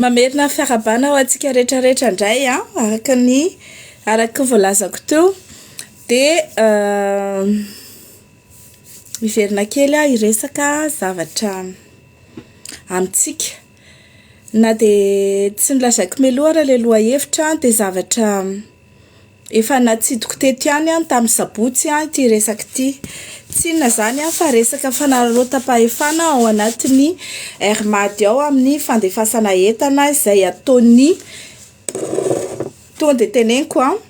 Mamerina ny fiarahabana ho antsika rehetra rehetra indray an, araka ny araka ny voalazako teo dia hiverina kely aho hiresaka zavatra amintsika. Na dia tsy nolazaiko mialoha ary ilay lohahevitra dia zavatra Efa natsidiko teto ihany an tamin'ny sabotsy an ity resaka ity. Tsy inona izany an fa resaka fanararaotam-pahefana ao anatin'ny Air Mad ao amin'ny fandefasana entana izay ataon'ny tonga dia teneniko an,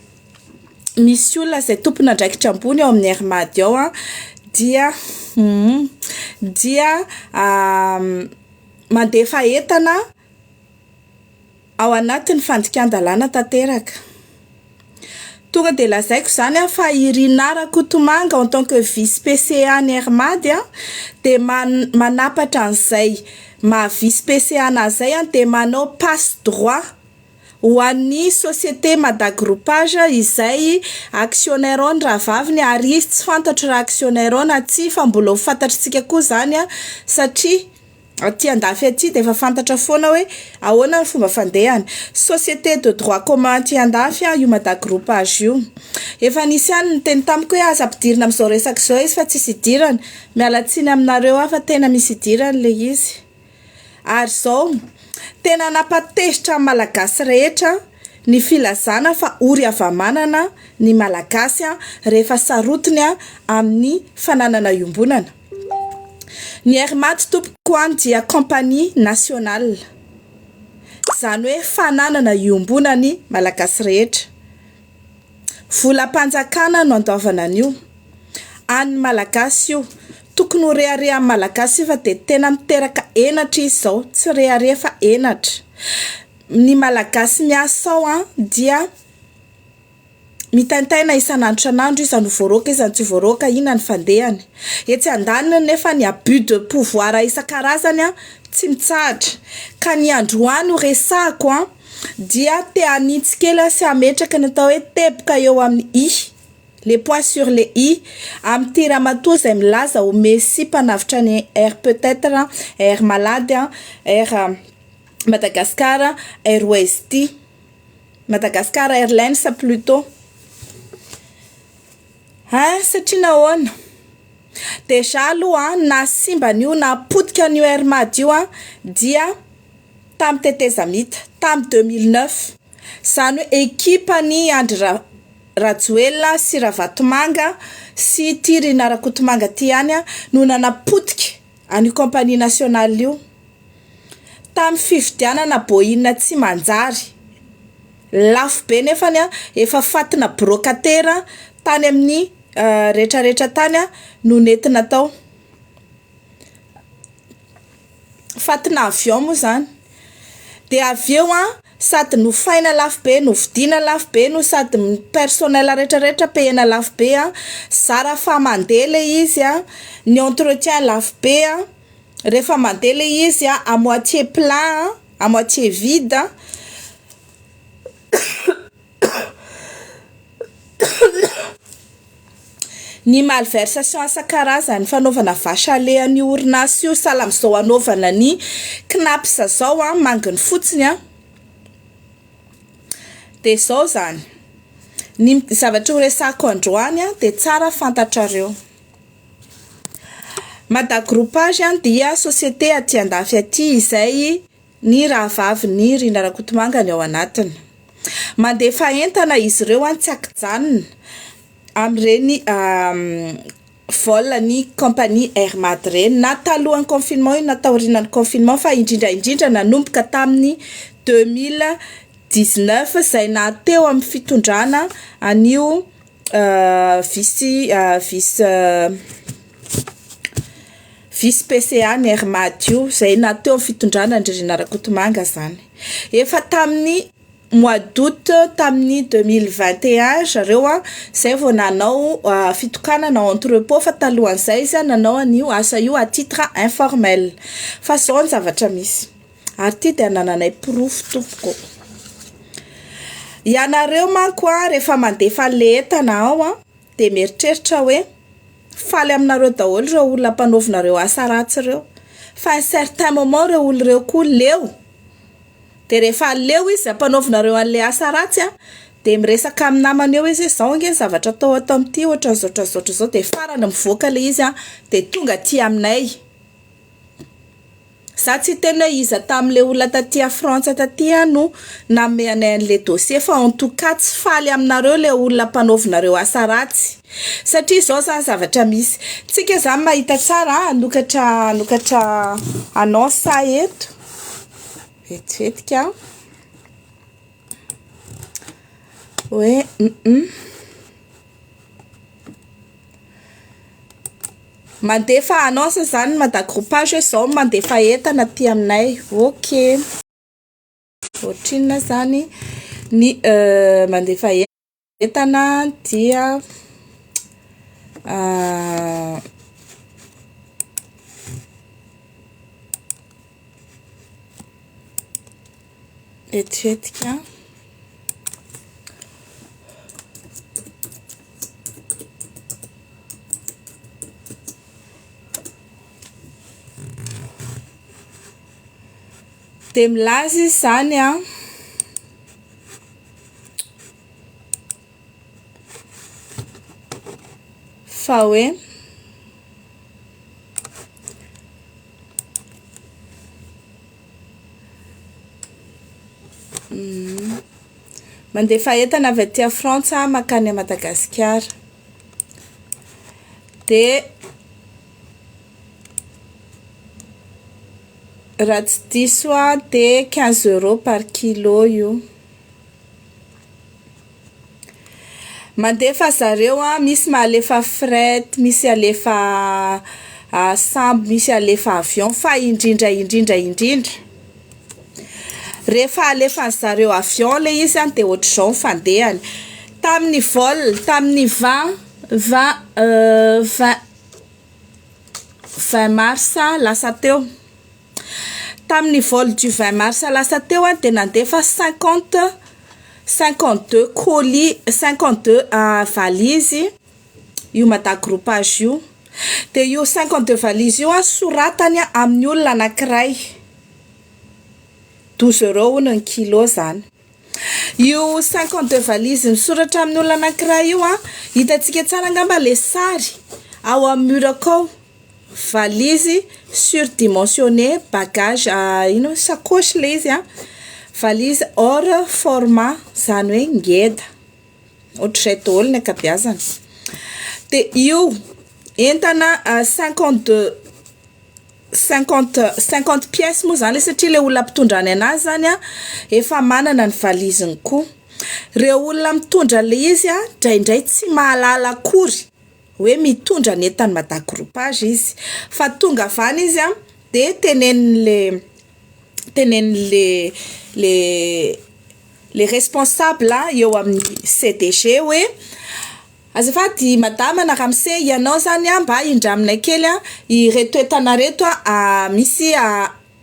misy olona izay tompon'andraikitra ambony ao amin'ny Air Mad ao an dia dia mandefa entana ao anatin'ny fandikan-dalàna tanteraka. Tonga dia lazaiko izany an fa i Rinah Rakotomanga en tant que vice PCA ny Air Mad an dia manapatra an'izay maha vice PCA anazy izay an dia manao passe droit ho an'ny société Madagroupage izay actionnaire ao ny rahavaviny ary izy tsy fantatro raha actionnaire ao na tsia fa mbola ho fantatritsika koa izany an satria Aty andafy aty dia efa fantatra foana hoe ahoana ny fomba fandehany. Société de droit commun aty andafy io Madagroupage io. Efa nisy ihany niteny tamiko hoe aza ampidirina amin'izao resaka izao izy fa tsisy idirany. Miala tsiny aminareo aho fa tena misy idirany ilay izy. Ary izao, tena nampatezitra ny Malagasy rehetra ny filazana fa ory hava-manana ny Malagasy rehefa sarotiny amin'ny fananana iombonana. Ny Air Mad tompoko an dia compagnie nationale, izany hoe fananana iombonan'ny Malagasy rehetra. Volam-panjakana no andoavana an'io. An'ny Malagasy io. Tokony ho reharehan'ny Malagasy io fa dia tena miteraka henatra izy izao, tsy rehareha fa henatra. Ny Malagasy miasa ao an dia. Mitaintaina isan'andro isan'andro iza no voaroaka iza no tsy voaroaka, inona ny fandehany. Etsy andaniny nefa ny abus de pouvoir isan-karazany tsy mitsahatra. Ka ny androany ho resahako dia te hanintsy kely aho sy hametraka ny atao hoe teboka eo amin'ny i, les points sur les i, amin'ity ramatoa izay milaza ho messie mpanavotra ny air peut-être, air malade, air Madagascar Airways ity. Madagascar Airlines plutot. Hein, satria nahoana? Déjà aloha an, nahasimba an'io, nahapotika an'io Air Mad io an, dia tamin'ny tetezamita, tamin'ny 2009. Izany hoe ekipan'i Andry Ra- Rajoelina sy Ravatomanga sy ity Rinah Rakotomanga ity ihany an, no nanapotika an'io compagnie nationale io. Tamin'ny fividianana Boeing tsy manjary, lafo be nefany efa fatina brocatera tany amin'ny retraretra tany no nentina tao. Fatina avion moa zany. Dia avy eo an, sady nofaina lafo be, novidiana lafo be, no sady ny personnel retraretra payena lafo be an, zara fa mandeha le izy an, ny entretien lafo be an. Rehefa mandeha le izy a, à moitié plein a, à moitié vide a, ny malversation isan-karazany, fanaovana vache à lait an'io orinasa io sahala amin'izao anaovana ny Cnaps zao a, manginy fotsiny a, de zao zany, ny zavatra ho resahako androany a de tsara fantatrareo. Madagroupage dia société aty andafy aty izay ny rahavavin'i Rina Rakotomanga ny ao anatiny. Mandefa entana izy ireo tsy ankijanona amin'ireny vol ny compagnie Air Mad ireny na talohan'ny confinement io na taorian'ny confinement fa indrindra indrindra nanomboka tamin'ny 2019 izay nahateo amin'ny fitondrana an'io Vice vice vice PCA ny Air Mad io izay na teo amin'ny fitondrana an-dry Rinah Rakotomanga izany. Efa tamin'ny mois d'août tamin'ny 2021 zareo an, izay vao nanao fitokanana entrepot fa talohan'izay izy nanao an'io asa io à titre informel. Fa izao ny zavatra misy. Ary ity dia anananay porofo tompoko ô. Ianareo manko an, rehefa mandefa an'ilay entana ao an, dia mieritreritra hoe faly aminareo daholo ireo olona ampanaovinareo asa ratsy ireo. Fa un certain moment ireo olona ireo koa leo. Dia rehefa leo izy ampanaovinareo an'ilay asa ratsy an, dia miresaka amin'ny namany eo izy hoe izao ange ny zavatra atao ato amin'ity, ohatran'izao ohatran'izao ohatran'izao, dia farany mivoaka ilay izy an, dia tonga aty aminay. Za tsy hiteny hoe iza tamin'ilay olona taty a Frantsa taty no nanome anay an'ilay dossier fa en tout cas tsy faly aminareo ilay olona ampanaovinareo asa ratsy satria izao zany zavatra misy, tsika zany mahita tsara hanokatra hanokatra annonce aho eto vetivetika hoe Mandefa annonce zany ny madagroupage hoe zao mandefa entana aty aminay, ok. Ohatrinona zany ny mandefa entana dia Vetivetika. Dia milaza izy izany an, fa hoe. Mandefa entana avy aty Frantsa mankany Madagasikara. Dia raha tsy diso aho dia quinze euros par kilo io. Mandefa zareo an, misy mahalefa fret, misy alefa sambo, misy alefa avion, fa indrindra indrindra indrindra rehefa alefan'zareo avion le izy an de ohatr'izao ny fandehany, tamin'ny vol tamin'ny vingt vingt vingt vingt mars lasa teo, Tamin'ny vol du 20 mars lasa teo aho dia nandefa cinquante 52 colis 52 valises io Madagroupage io. Dia io 52 valises io an, soratany amin'ny olona anankiray. 12 euros hono ny kilo izany. Io 52 valises misoratra amin'ny olona anankiray io an, hitantsika tsara angamba ilay sary ao amin'ny mur-ko ao. Valise surdimensionné bagage ino sacoche le izy an, valise hors format zany hoe ngeda, ohatr'izay daholo ny ankabeazany, de io entana 52 50 50 pièces moa zany satria le olona ampitondrany anazy zany an efa manana ny valiziny koa, reo olona mitondra le izy an ndraindray tsy mahalala akory hoe mitondra ny entan'i Madagroupage izy fa tonga avy any izy an de tenenin'le tenenin'le le le responsable eo amin'ny CDG hoe azafady madama na ramose ianao zany an mba indraminay kely an ireto entana reto an misy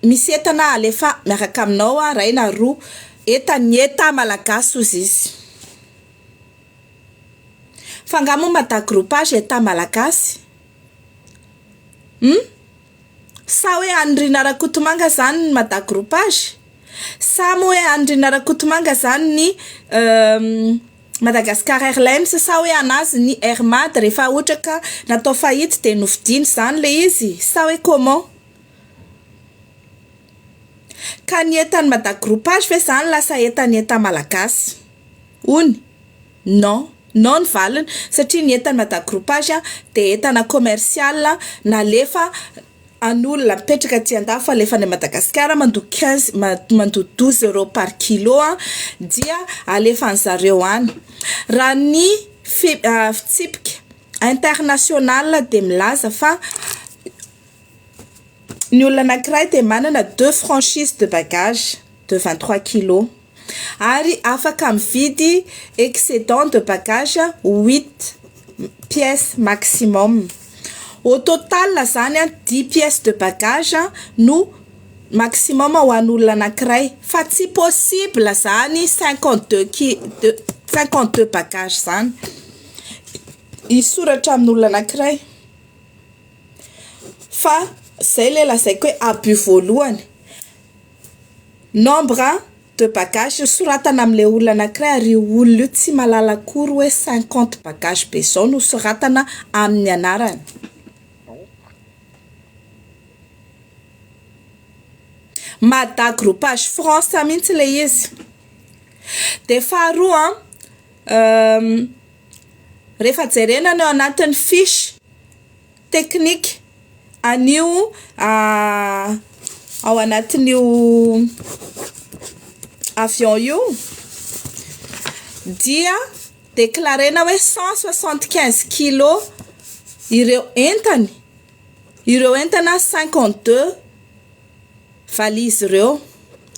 misy entana alefa miaraka aminao an ray na roa entan'ny Etat malagasy hozy izy. Fa nga moa madagroupage etat malagasy? Hum? Sa hoe an'i Rina Rakotomanga zany ny madagroupage? Sa moa hoe an'i Rina Rakotomanga zany ny Madagascar Airlines sa hoe an'azy ny Air Mad rehefa ohatra ka natao faillite dia novidiany zany le izy? Sa hoe comment? Ka ny entan'ny madagroupage ve zany lasa entan'ny etat malagasy? Ony? Non. Non ny valiny satria ny entana Madagroupage dia entana commercial nalefa an'olona mipetraka aty andafy alefa any Madagasikara mandoa quinze mandoa douze euros par kilo dia alefan'zareo any. Raha ny fi- fitsipika international dia milaza fa ny olona anankiray dia manana deux franchises de bagage de 23 kilos. Ary afaka mividy excédent de bagage huit pièces maximum. Au total zany an, dix pièces de bagage no maximum ho an'olona anankiray fa tsy possible zany 52 ki- de 52 bagage zany hisoratra amin'olona anankiray fa zay le lazaiko hoe abus voalohany. Nombre. 52 bagages soratana amin'ilay olona anankiray ary io olona io tsy mahalala akory hoe 50 bagages be izao no soratana amin'ny anarany. Mada groupage France mihitsy ilay izy. Dia faharoa an, rehefa jerena ny ao anatin'ny fiche technique an'io ao anatin'io avion io dia déclarena hoe 175 kilos ireo entany, ireo entana 52 valises ireo,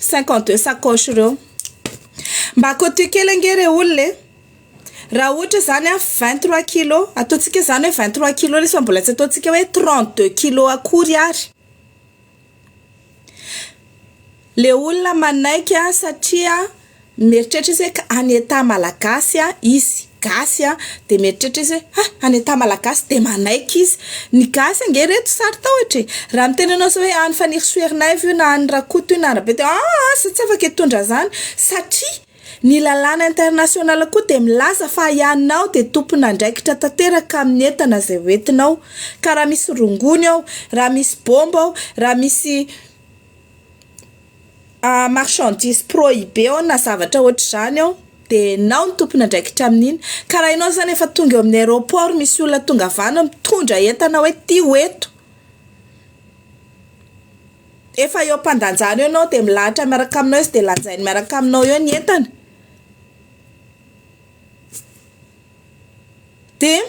52 sacoches ireo. Mba kotio kely ange re olona e! Raha ohatra izany an, 23 kilos, ataontsika izany hoe 23 kilos ilay izy fa mbola tsy ataontsika hoe 32 kilos akory ary. Ilay olona manaiky an, satria mieritreritra izy hoe ka any état malagasy an, izy gasy an, dia mieritreritra izy hoe ha, any état malagasy dia manaiky izy. Ny gasy ange reto saro-tahotra e! Raha miteny ianao zao hoe any Fanirisoa Ernaivo io na any Rakoto io na Rabe dia aa za tsy afaka hitondra an'izany satria ny lalàna international koa dia milaza fa ianao dia tompon'andraikitra tanteraka amin'ny entana izay hoentinao ka raha misy rongony ao, raha misy bomba ao, raha misy marchandise prohibé ao na zavatra ohatr'izany ao dia enao no tompon'andraikitra amin'iny ka raha enao zany efa tonga eo amin'ny aéroport misy olona tonga avy any mitondra entana hoe ty ho eto efa eo am-pandanjana eo enao dia milahatra miaraka aminao izy dia lanjainy miaraka aminao eo ny entana dia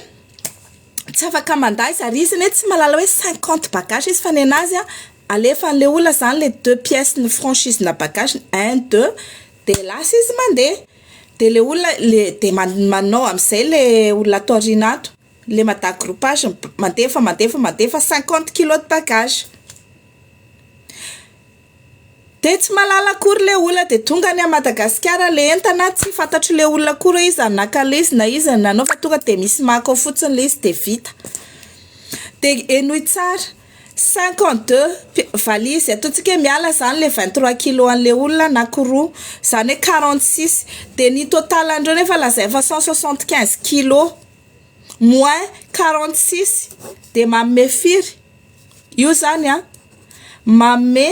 tsy afaka mandà izy ary izy anie tsy mahalala hoe 50 bagages izy fa nenazy an alefan'ilay olona zany le deux pièces ny franchise na bagage un deux dia lasa izy mandeha dia le olona le dia manao amin'izay le olona ato aoriana ato le mada groupage mandefa mandefa mandefa 50 kilos de bagage Dia tsy mahalala akory ilay olona dia tonga any Madagasikara ilay entana, tsy fantatr'ilay olona akory hoe iza no naka ilay izy na iza no nanao fa tonga dia misy maka ao fotsiny ilay izy dia vita. Dia henoy tsara, 52 valises, ataontsika hoe miala izany ilay 23 kilos an'ilay olona anankiroa, izany hoe 46, dia ny total an'ireo nefa lazainy fa 175 kilos moins 46 dia manome firy? Io izany an, manome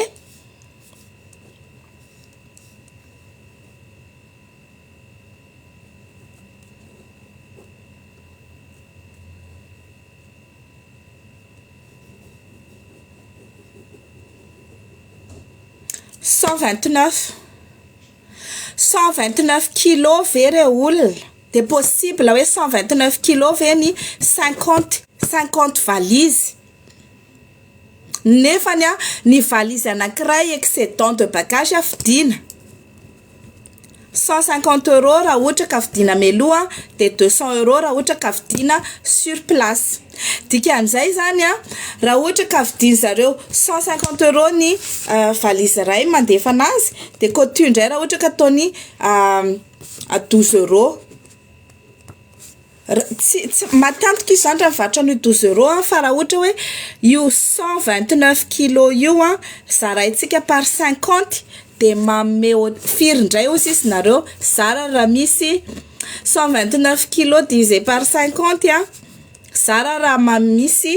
129, 129 kilos ve re olona? Dia possible hoe 129 kilos ve ny 50, 50 valises? Nefany an, ny valise anankiray excédent de bagage vidiana 150 euros raha ohatra ka vidiana mialoha dia 200 euros raha ohatra ka vidiana sur place. Dikan'izay izany an, raha ohatra ka vidian zareo 150 euros ny valise iray mandefa anazy dia cotu indray raha ohatra ka ataony à 12 euros. Tsy tsy maty antoka izy izany raha mivarotra an'io 12 euros an, fa raha ohatra hoe io 129 kilos io an zaraintsika par 50 dia manome ot- firy indray hozy izy nareo, zara raha misy 129 kilos divisé par 50 an, zara raha ma- misy.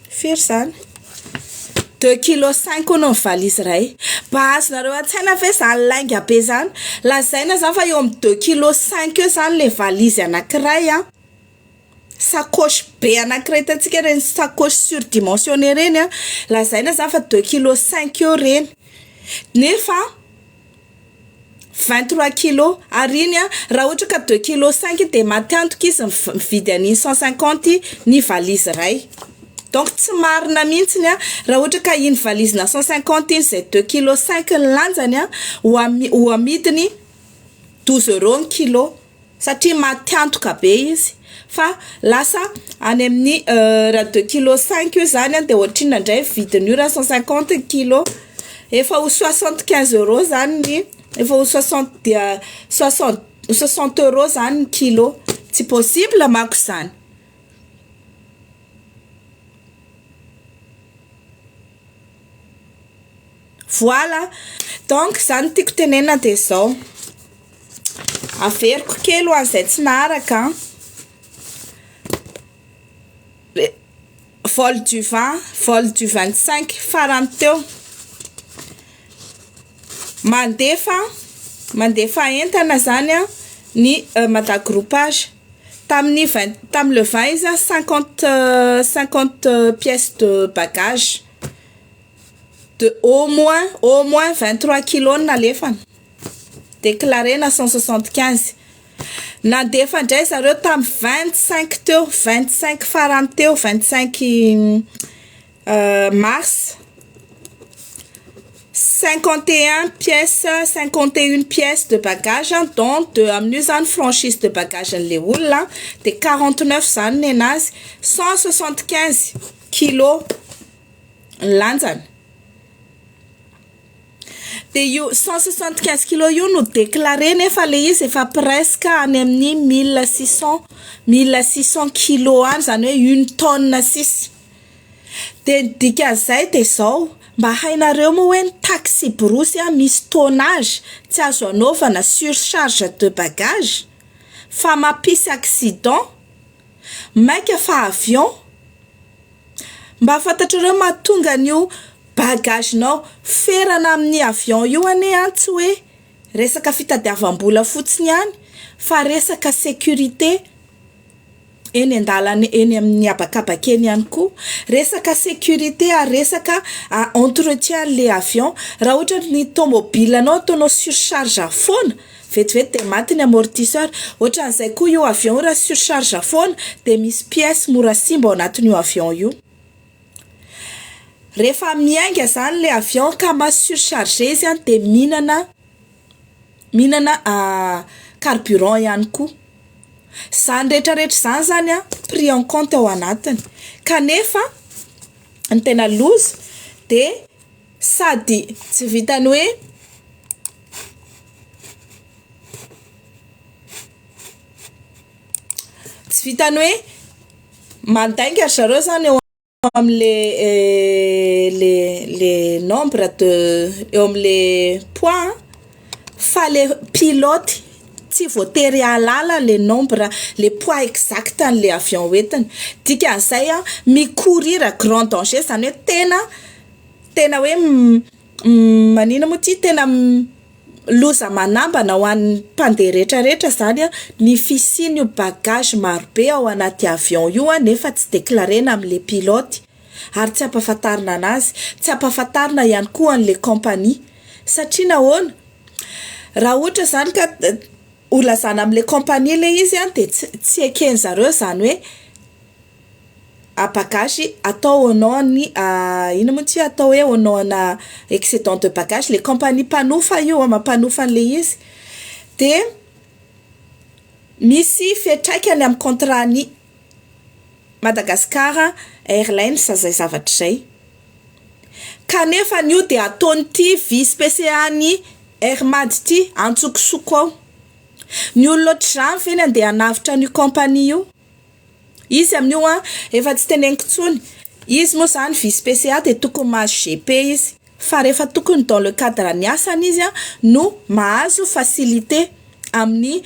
Firy izany? Deux kilos cinq hono ny valise iray. Mba azonareo an-tsaina ve izany lainga be izany? Lazaina izany fa eo amin'ny deux kilos cinq eo izany ilay valise anankiray an, sacoche be anankiray hitantsika ireny sacoche surdimensionné ireny an, lazaina izany fa deux kilos cinq eo ireny, nefa 23 kilos ary iny an raha ohatra ka deux kilos cinq dia maty antoka izy mividy an'iny 150 ny valise iray donc tsy marina mihitsiny an raha ohatra ka iny valise na 150 iny izay deux kilos cinq ny lanjany an ho ami- ho amidiny 12 euros ny kilo satria maty antoka be izy fa lasa any amin'ny raha deux kilos cinq io zany an de ohatrinona indray ny vidin'io raha 150 ny kilo efa ho 75 euros zany ny. Efa ho soixante dia soixante soixante euros zany ny kilo. Tsy possible manko izany. Voilà! Donc zany ny tiako tenenina de zao, averiko kely ho an'izay tsy naharaka an, vol du 20, vol du 25 farany teo, mandefa mandefa entana zany an ny Mada groupage, tamin'ny vingt tamin'ny le 20 izy an cinquante cinquante pièces de bagage. De au moins au moins 23 kilos no nalefany, declarena 175. Nandefa indray zareo tamin'ny 25 teo, 25 farany teo, 25 mars, 51 pièces, 51 pièces de bagage dont deux amin'io zany franchise de bagage an'le olona de 49 zany nenazy, 175 kilos ny lanjany. De io 175 kilos io no déclaré nefa le izy efa presque any amin'ny 1600 1600 kilos any, zany hoe une tonne sisa. De ny dikan'izay de zao, mba hainareo moa hoe ny taxi-brousse a misy tonnage tsy azo anaovana surcharge de bagage fa mampisy accident, mainka fa avion. Mba fantatrareo mahatonga an'io bagage-nao ferana amin'ny avion io anie an, tsy hoe resaka fitadiavam-bola fotsiny ihany fa resaka sécurité eny an-dalana eny amin'ny habakabaka eny ihany koa, resaka sécurité ary resaka entretien an'le avion. Raha ohatra ny tômôbilanao ataonao surcharge foana, vetivety de maty ny amortisseur, ohatran'izay koa io avion io raha surcharge foana de misy pièce mora simba ao anatin'io avion io. Rehefa miainga zany le avion ka ma surchargé izy an de mihinana mihinana carburant ihany koa. Zany rehetrarehetra zany zany an pris en compte ao anatiny. Kanefa ny tena loza de sady tsy vitan'ny hoe tsy vitan'ny hoe mandainga ry zareo zany eo am'le le le nombre de eo am'le poids fa le pilote tsy voatery hahalala le nombre le poids exact an'le avion hoentiny. Dikan'izay an mi-courir grand danger zany hoe tena tena hoe manino moa ty tena loza manambana ho an'ny mpandeha rehetrarehetra zany an ny fisian'io bagage marobe ao anaty avion io an nefa tsy déclarena am'le pilote ary tsy ampahafantarina anazy, tsy ampahafantarina ihany koa an'le compagnie satria nahoana? Raha ohatra zany ka ho lazana am'le compagnie le izy an de tsy tsy eken'zareo zany hoe bagage atao au nom ny ino moa ty atao hoe au nom ana excédent de bagage, le compagnie mpanofa io mampanofa an'le izy de misy fiantraikany amin'ny contrat-n'ny Madagascar Airlines zay zavatra zay. Kanefa io de ataon'ity vice PCA ny Air Mad ty antsokosoko ao. Ny olona ohatr'izany ve ny andeha hanavotra an'io compagnie io? Izy amin'io an efa tsy teneniko intsony, izy moa zany vice PCA de tokony mahazo GP izy fa rehefa tokony dans le cadre ny asany izy an no mahazo facilité amin'ny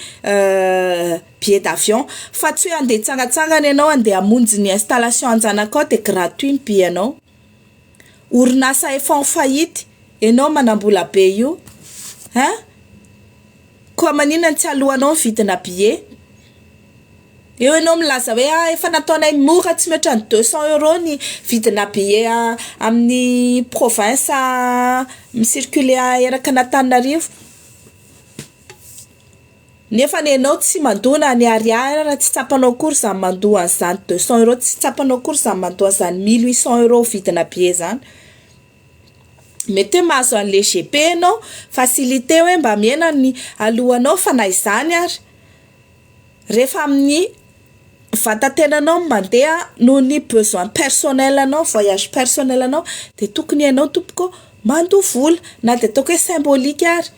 billet d'avion fa tsy hoe andeha hitsangatsangana ianao andeha hamonjy ny installation an-janakao de gratuit ny billet anao. Orinasa efa en faillite ianao manam-bola be io, hein? Koa maninona no tsy alohanao ny vidina billet? Eo ianao milaza hoe ah efa nataonay mora tsy mihoatra ny 200 euros ny vidina billet amin'ny province mi-circuler eraky an'Antananarivo. Nefa ianao tsy mandoa na ny ariary ary tsy tsapanao akory izany mandoa an'izany 200 euros, tsy tsapanao akory izany mandoa an'izany 1800 euros vidina billet zany. Mety hoe mahazo an'le GP ianao, facilité hoe mba mihena ny alohanao fa na izany ary rehefa amin'ny vatatenanao no mandeha noho ny besoin personnel anao, voyage personnel anao de tokony ianao tompoko mandoa vola na de ataoko hoe symbolique ary.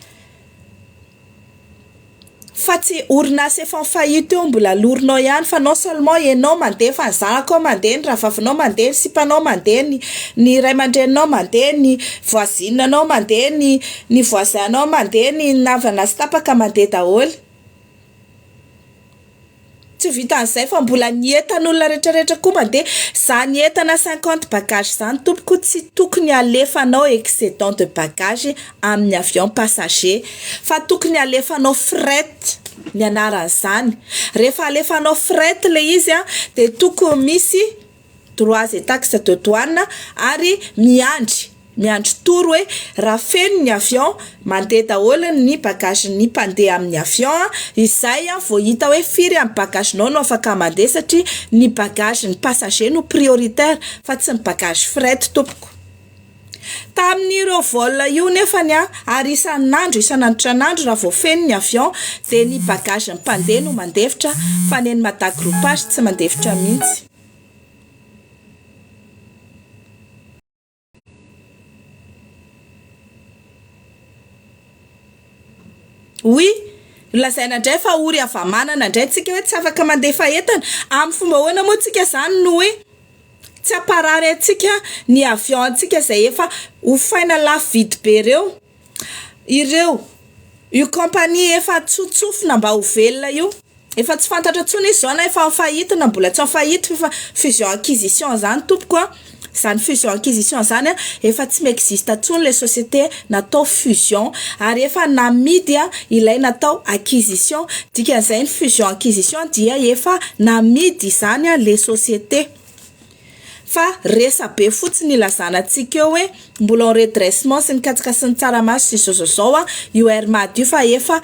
Fa tsy orinasa efa en faillite io mbola alorinao ihany fa non seulement ianao mandeha fa ny zanakao mandeha, ny rahavavinao mandeha, ny sipanao mandeha, ny ny ray aman-dreninao mandeha, ny voisine nao mandeha, ny ny voisin nao mandeha, ny namana sy tapaka mandeha daholo. Tsy vitan'izay fa mbola ny entan'olona retraretra koa mandeha, zany entana 50 bagages zany tompoko tsy tokony alefanao excédent de bagage amin'ny avion passager fa tokony alefanao fret ny anaran'izany, rehefa alefanao fret le izy a de tokony misy droits et taxes de douane ary miandry miandry tour hoe raha feno ny avion mandeha daholo ny bagage ny mpandeha amin'ny avion izay vao hita hoe firy amin'ny bagage-nao no afaka mandeha satria ny bagage ny passager no prioritaire fa tsy ny bagage fret tompoko. Tamin'ireo vol io nefany a ary isan'andro isan'andro isan'andro raha vao feno ny avion de ny bagage ny mpandeha no mandefitra fa ny an'ny Mada Groupage tsy mandefitra mihitsy. Oui, lazaina indray fa ory hava-manana indray tsika hoe tsy afaka mandefa entana. Amin'ny fomba ahoana moa tsika zany no hoe tsy hamparary antsika ny avion antsika izay efa hofaina lafo vidy be ireo. Ireo, io compagnie efa tsotsofina mba ho velona io. Efa tsy fantatra intsony izy zao na efa en faillite na mbola tsy en faillite fa fusion acquisition zany tompoko a, zany fusion acquisition zany a efa tsy mi-existe intsony le société natao fusion ary efa namidy a ilay natao acquisition, dikan'izay ny fusion acquisition dia efa namidy izany a le société. Fa resa-be fotsiny ilazana antsika eo hoe mbola en redressement sy ny katsaka sy ny tsaramaso sy zao zao zao a io Air Mad io fa efa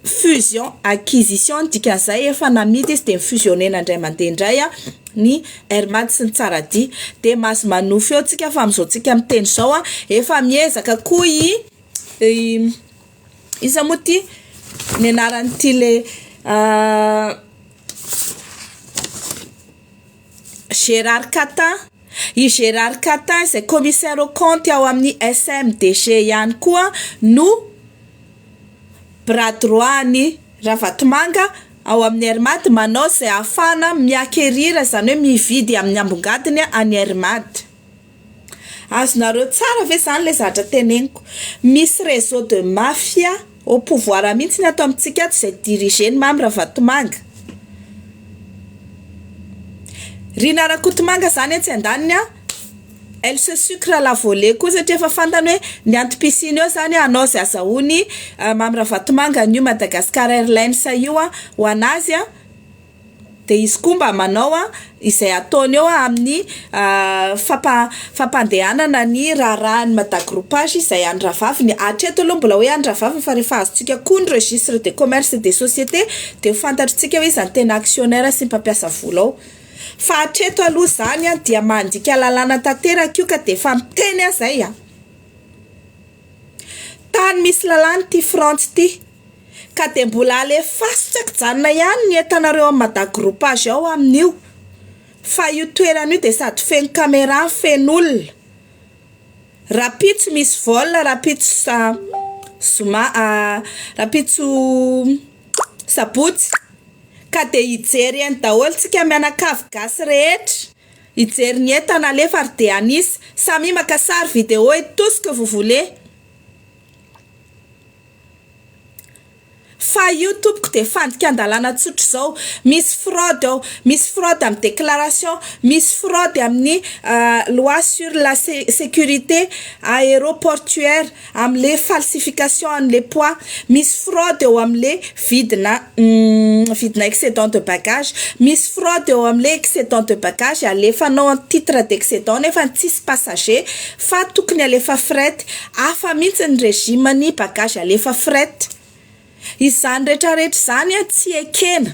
fusion acquisition ny dikan'izay efa namidy izy de mi-fusionner-na indray mandeha indray a ny Air Mad sy ny Tsaradia de mahazo manofy eo tsika fa amin'izao tsika miteny izao a efa miezaka koa i i iza moa ty ny anaran'ity le Gérard Catin, i Gérard Catin izay commissaire aux comptes ao amin'ny SMDG ihany koa no bras droit an'i Ravatomanga ao amin'ny Air Mad manao izay ahafahana mi-acquérir izany hoe mividy amin'ny ambongadiny an'i Air Mad. Azonareo tsara ve izany ilay zavatra teneniko? Misy réseau de mafia au pouvoir mihitsy ny ato amintsika ato izay diriger-n'i Mamy Ravatomanga. Rina Rakotomanga izany etsy andaniny an, elle se sucre à la volée koa satria efa fantany hoe ny antom-pisiany eo izany hanao izay azahoany Mamy Ravatomanga an'io Madagascar Airlines io ho an'azy an. Dia izy koa mba manao izay ataony eo amin'ny fampa- fampandehanana ny raharahan'ny Madagroupage izay an'ny rahavaviny. Hatreto aloha mbola hoe an'ny rahavaviny fa rehefa azontsika koa ny registre de commerce et des sociétés dia ho fantatritsika hoe iza no tena actionnaire sy mpampiasa vola ao. Fa hatreto aloha izany dia mandika lalàna tanteraka io ka dia efa miteny aho izay an! Tany misy lalàna ity Frantsa ity. Ka dia mbola alefaso tsy ankijanona ihany ny entanareo amin'ny Madagroupage ao amin'io fa io toerana io dia sady feno camera no feno olona. Rapitso misy vol rapitso zoma rapitso sabotsy ka dia hijery eny daholo tsika mianakavy gasy rehetra hijery ny entana alefa ary dia hanisa samia maka sary vidéo et tout ce que vous voulez. Fa io tompoko dia fandikan-dalàna tsotra izao, misy fraude ao, misy fraude amin'ny déclaration, misy fraude amin'ny loi sur la sécurité aéroportuaire amin'le falsification an'le poids, misy fraude eo amin'le vidina vidina excédent de bagage, misy fraude eo amin'le excédent de bagage alefanao en titre d'excédent nefa tsisy passager fa tokony alefa fret, hafa mihitsy ny régime ny bagage alefa fret. Izany retraretra izany tsy ekena.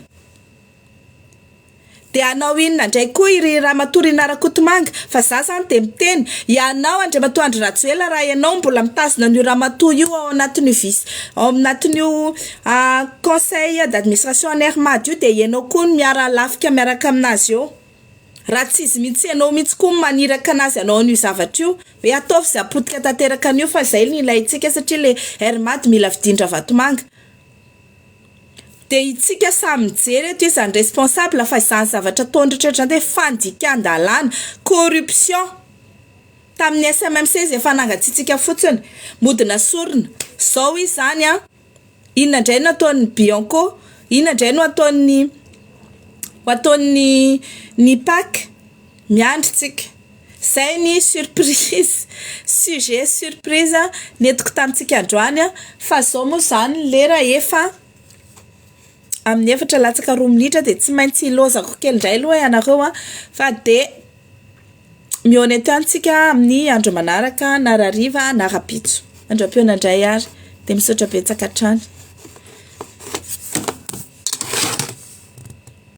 Dia hanao inona indray koa i ry Ramatoa Rinah Rakotomanga? Fa za zany dia miteny, ianao Andriamatoa Andry Rajoelina raha ianao mbola mitazona an'io ramatoa io ao anatin'io vice ao anatin'io conseil d'administration an'i Air Mad io dia ianao koa no miara-lafika miaraka aminazy eo. Raha tsy izy mihitsy ianao mihitsy koa no maniraka anazy hanao an'io zavatra io, hoe ataovy izay hapotika tanteraka an'io fa izay no ilaintsika satria le Air Mad mila vidian-dRavatomanga. Dia itsika samy mijery eto iza ny responsable fa izany zavatra ataony rehetra izany dia fandikan-dalàna, corruption. Tamin'ny SMMC izy efa nangatsiatsiaka fotsiny, mody nasorina. Zao izy izany an, inona indray no ataon'ny Bianco, inona indray no ataon'ny ho ataon'ny ny Pac, miandry tsika. Zay ny surprise, sujet surprise nentiko tamintsika androany an, fa zao moa izany ny lera efa amin'ny efatra latsaka roa minitra dia tsy maintsy ilaozako kely indray aloha ianareo an, fa dia mihaona eto ihany tsika amin'ny andro manaraka na rahariva na rahampitso. Mandra-pihaona indray ary dia misaotra betsaka hatrany.